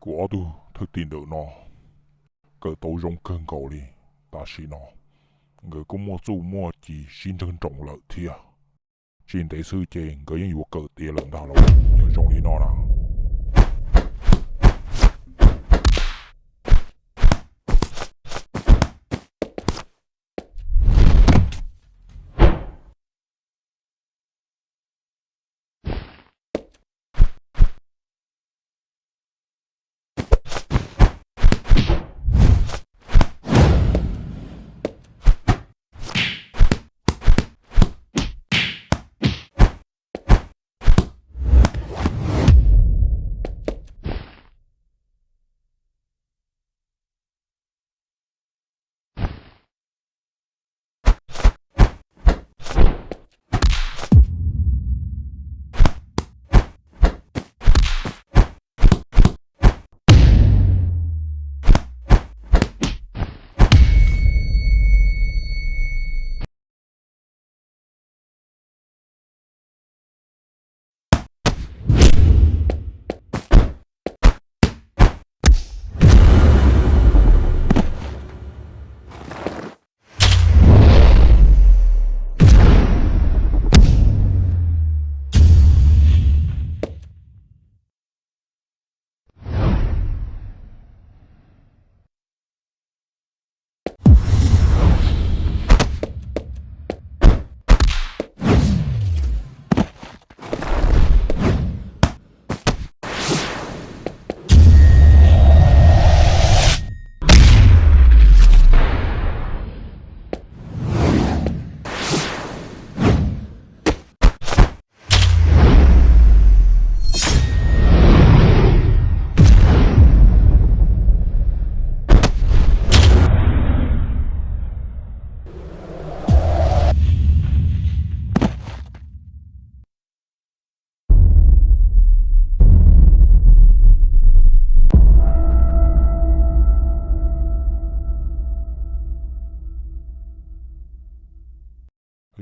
Kuv ob tug thwj tim ntawm no kawm tau zoo kawg nkaus li. Tam sim no nkawd kuj muaj txuj muaj ci sib nrawg nroos lawm thiab. Tsis ntev xwb ces nkawd yeej yuav kawm tiav lawm ntag lauj. Yog zoo li no na.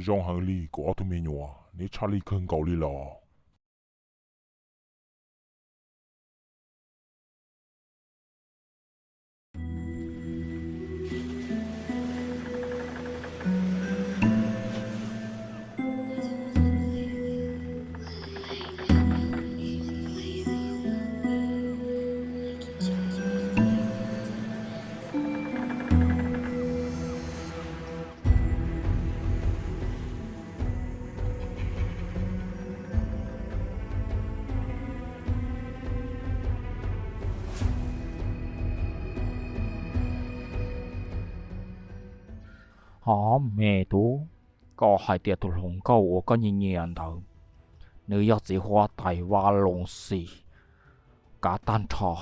Zoo heev li kuv ob tug me nyuam, neb tshaj lij kawg nkaus li los. Hov me tub, koj hais tias tus hluas nkauj uas koj nyiam nyiam ntawd, nws yog txiv huab tais Vaj Loos Xis kav tag nrho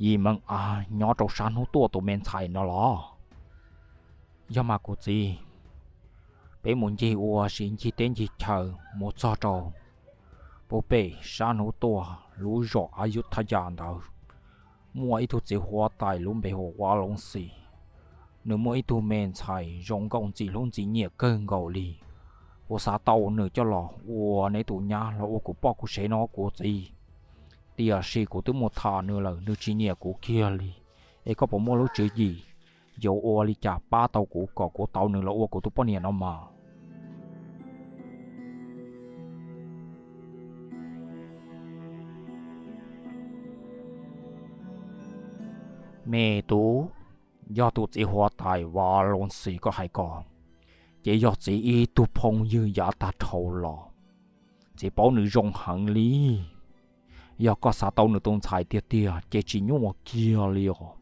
Yim Meej Av nyob rau sab hnub tuaj tus me ntxhais no los? Yog mas kuv txiv, peb mus ncig ua si ncig teb ncig chaw mus txog rau puag pem sab hnub tuaj lub zos Ayutthaya ntawd, muaj ib tug txiv huab tais lub npe hu ua Vaj Loos Xis. Nws muaj ib tug me ntxhais zoo nkauj ntxim hlub ntxim nyiam kawg nkaus li. Kuv xav tau nws coj los ua neb tus nyab los ua kuv poj kuv sev no kuv txiv. Tiam sis kuv twb mus tham nws lawm, nws tsis nyiam kuv kiag li. Es koj puas muaj lub tswv yim yuav ua li cas pab tau kuv kom kuv tau nws los ua kuv tus poj niam no mas? Me tub, yog tus txiv huab tais Vaj Loos Xis koj hais ko, ces yog txiv ib tug phooj ywg yav tag dhau los, txiv paub nws zoo heev li. Yog koj xav tau nws tus ntxhais tiag tiag ces tsis nyuaj kiag li os.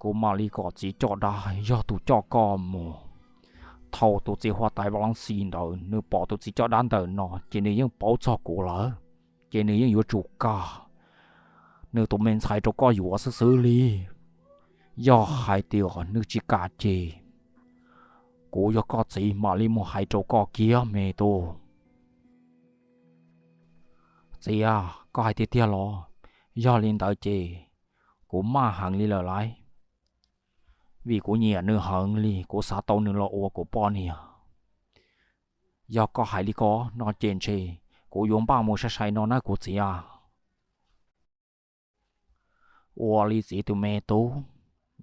Kuv mam li kom txiv coj dab, yog tus coj koj mus. Thaum tus txiv huab tais Vaj Loos Xis ntawd nws pom tus txiv coj dab ntawm no ces nws yeej paub txog kuv lawm, ces nws yeej yuav tsum kam nws tus me ntxhais rau koj yuav xwb xwb li. Yog hais tias nws tsis kam ces kuv yog koj txiv mam li mus hais rau koj kiag me tub. Txiv a, koj hais tiag tiag los? Yog li ntawd ces kuv maj heev li lawm lauj, vim kuv nyiam nws heev li, kuv xav tau nws los ua kuv poj niam. Yog koj hais li ko no ces ntshe kuv yuav npaj mus sai sai no na kuv txiv a. Ua li txiv tus me tub,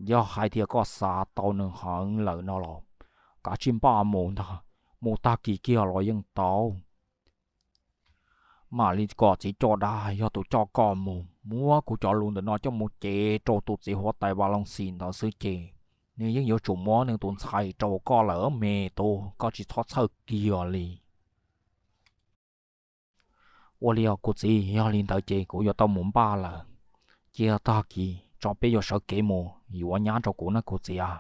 yog hais tias koj xav tau nws heev lawm no los kav tsij npaj mus ntag, mus tag kis kiag los yeej tau. Mam li kom txiv coj dag yog tus coj koj mus, muab kuv cov lus ntawm no coj mus cev rau tus txiv huab tais Vaj Looj Xis ntawd xwb ces nws yeej yuav tsum muab nws tus ntxhais rau koj lawm me tub, koj tsis txhob txhawj kiag li. Ua li os kuv txiv, yog li ntawd ces kuv yuav tau mus npaj lawm. Cia tag kis tso peb yuav sawv kev mus yuav nyab rau kuv na kuv txiv a.